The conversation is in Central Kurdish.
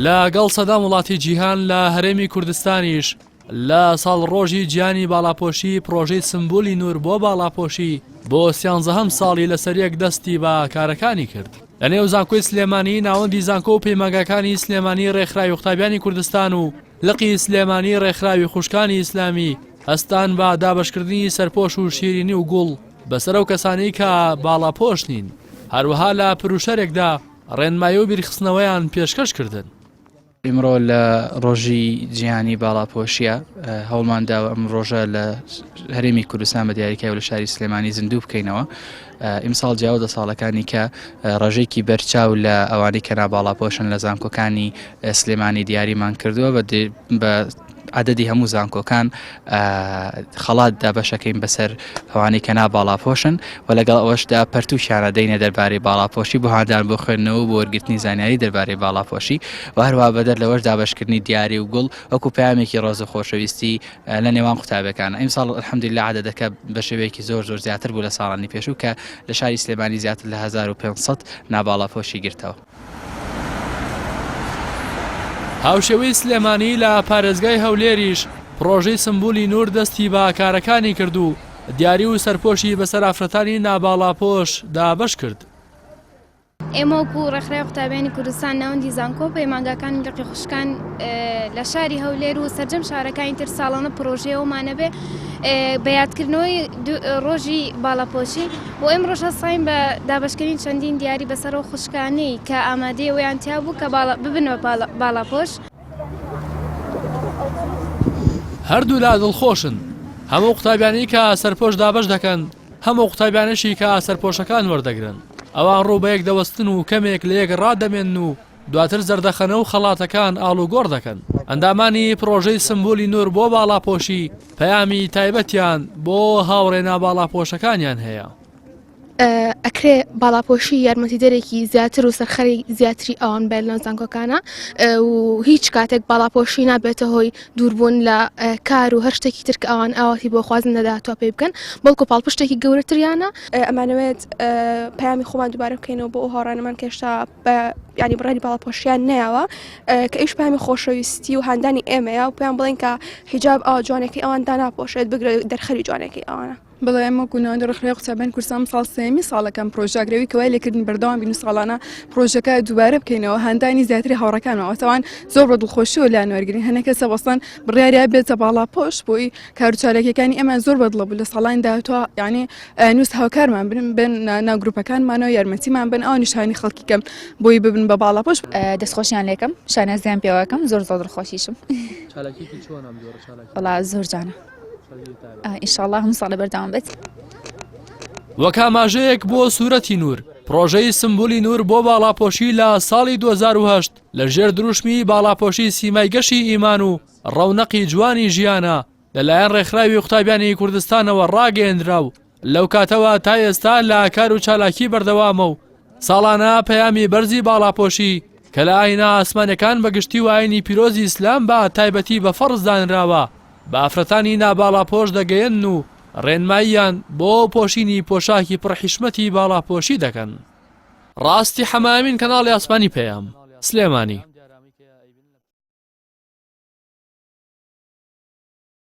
لە گەڵ سەدان وڵاتی جیهان لە هەرێمی کوردستانیش لە ساڵڕۆژی جیهانی باڵاپۆشی پڕۆژەی سمبولی نور بۆ باڵاپۆشی بۆ سیانزەهەم ساڵی لەسەریەک دەستی بە کارەکانی کرد. لە نێو زانکۆی سلێمانی، ناوەندی زانکۆ و پەیمانگاکانی سلێمانی ڕێکخراوی قوتابیانی کوردستان و لقی سلێمانی ڕێکخراوی خوشکانی ئیسلامی هەستان بە دابەشکردنی سەرپۆش و شیرینی و گوڵ بەسەر ئەو کەسانەی کە باڵاپۆش نین، هەروەها لە پروشەرێکدا ڕێنمایی و بیرخستنەوەیان پێشکەش کردن. ئیمڕۆ لە ڕۆژی جیهانی باڵاپۆشیە هەوڵمان داوە ئەم ڕۆژە لە هەرێمی کوردستان بە دیاریکای و لە شاری سلێمانی زیندوو بکەینەوە ئیمساڵ جیاوە دە ساڵەکانی کە ڕێژێکی بەرچاو لە ئەوانەی کە ناباڵاپۆشن لە زانکۆکانی سلێمانی دیاریمان کردووە بە عددی هەموو زانکۆکان خەڵات دابەشەکەین بەسەر ئەوانەی کە ناباڵاپۆشن و لەگەڵ ئەوەشدا پەرتووکیانە دەینە دەربارەی باڵاپۆشی بۆ هاندان بۆ خوێندنەوە بۆ وەرگرتنی زانیاری دەربارەی باڵاپۆشی و هەروەها بەدەر لەوەش دابەشکردنی دیاری و گوڵ وەکو پەیامێکی ڕێز و خۆشەویستی لە نێوان قوتابیەکان. ئیمساڵ الحمدللە عەدەدەکە بە شێوەیەکی زۆر زۆر زیاتر بوو لە ساڵانی پێشوو کە لە شاری سلێمانی زیاتر لە 1500 ناباڵاپۆشی گرتەوە. هاوشێوەی سلێمانی لە پارێزگای هەولێریش پڕۆژەی سمبولی نور دەستی بە کارەکانی کرد و دیاری و سەرپۆشی بەسەر ئافرەتانی ناباڵاپۆش دابەش کرد. ئێمە وەکو ڕێکخراوی قوتابیانی کوردستان ناوەندی زانکۆ و پەیمانگاکانی لقی خوشکان لە شاری هەولێر و سەرجەم شارەکانی تر ساڵانە پرۆژەیەوەمانە بێ بە یادکردنەوەی ڕۆژی باڵاپۆشی و ئێمڕۆش هەستاین بە دابەشکردنی چەندین دیاری بەسەر ئەو خوشکانەی کە ئامادەی ئەوەیان تیا بوو کە ببن بە باڵاپۆش. هەردوولا دڵخۆشن، هەم ئەو قوتابیانەی کە سەرپۆش دابەش دەکەن، هەم ئەو قوتابیانەشی کە سەرپۆشەکان وەردەگرن. ئەوان ڕوو بەیەک دەوەستن و کەمێک لەیەک ڕادەمێنن و دواتر زەردەخەنە و خەڵاتەکان ئاڵوگۆڕ دەکەن. ئەندامانی پڕۆژەی سمبولی نور بۆ باڵاپۆشی پەیامی تایبەتیان بۆ هاوڕێ ناباڵاپۆشەکانیان هەیە. ئەکرێ باڵاپۆشی یارمەتیدەرێکی زیاتر و سەرخەری زیاتری ئەوان بێت لەناو زانکۆکانە و هیچ کاتێک باڵاپۆشی نابێتە هۆی دووربوون لە کار و هەر شتێکی تر کە ئەوان ئاواتی بۆ خوازن لە داهاتووە پێی بکەن بەڵکو پاڵپشتێکی گەورەتریانە. ئەمانەوێت پەیامی خۆمان دووبارە بکەینەوە بۆ ئەو هاوڕانەمان کە هێشتا بە یانی بڕیاری باڵاپۆشیان نەیاوە کە ئیش پامی خۆشەویستی و هاندانی ئێمەیە و پێیان بڵێن کە حیجاب ئەوە جوانەکەی ئەوان داناپۆشێت بگرە دەرخەری جوانەکەی ئەوانە. بەڵێ ئێمە وەکو ناوەندی ڕێکخراوی قوتابیانی کوردستان ئەمساڵ سێیەمین ساڵە کە ئەم پرۆژە ئەگرەوی کە وای لێکردین بەردەوام بین و ساڵانە پرۆژەکە دووبارە بکەینەوە هاندانی زیاتری هاوڕێکانمان واتە ئەوان زۆر بە دڵخۆشیەوە لایان وەرگرین هەنێک کەسە وەستان بڕیاریان بێتە باڵاپۆش بۆی کار و چالاکیەکانی ئێمە زۆر بەدڵە بوو لە ساڵانی داهاتووە یعنی نووس هاوکارمان بن بن ناو گروپەکانمانەوە یارمەتیمان بن ئەوە نیشانی خەڵکی کەم بۆی ببن بە باڵاپۆش. دەستخۆشیان لێکەم شانازیان پێوەکەم زۆر زۆر دڵخۆشیشم. چالاکیەکی چۆنە ئەم جۆرە چالاکیە؟ وەڵا زۆر جوانە ئینشاڵڵا هەموو ساڵێ بەردەوام بێت. وەک ئاماژەیەک بۆ سورەتی نور، پڕۆژەی سمبولی نور بۆ باڵاپۆشی لە ساڵی 2008 لە ژێر دروشمی باڵاپۆشی سیمای گەشی ئیمان و ڕەونەقی جوانی ژیانە لەلایەن ڕێکخراوی قوتابیانی کوردستانەوە ڕاگەیەندرا و لەو کاتەوە تا ئێستا لە کار و چالاکی بەردەوامە و ساڵانە پەیامی بەرزی باڵاپۆشی کە لە ئاینە ئاسمانەکان بە گشتی و ئاینی پیرۆزی ئیسلام بە تایبەتی بە فەرز دانراوە بە ئافرەتانی ناباڵاپۆش دەگەیەنن و ڕێنماییان بۆ پۆشینی پۆشاکی پڕ حیشمەتی باڵاپۆشی دەکەن. ڕاستی حەمامین کەناڵی ئاسمانی پەیام، سلێمانی.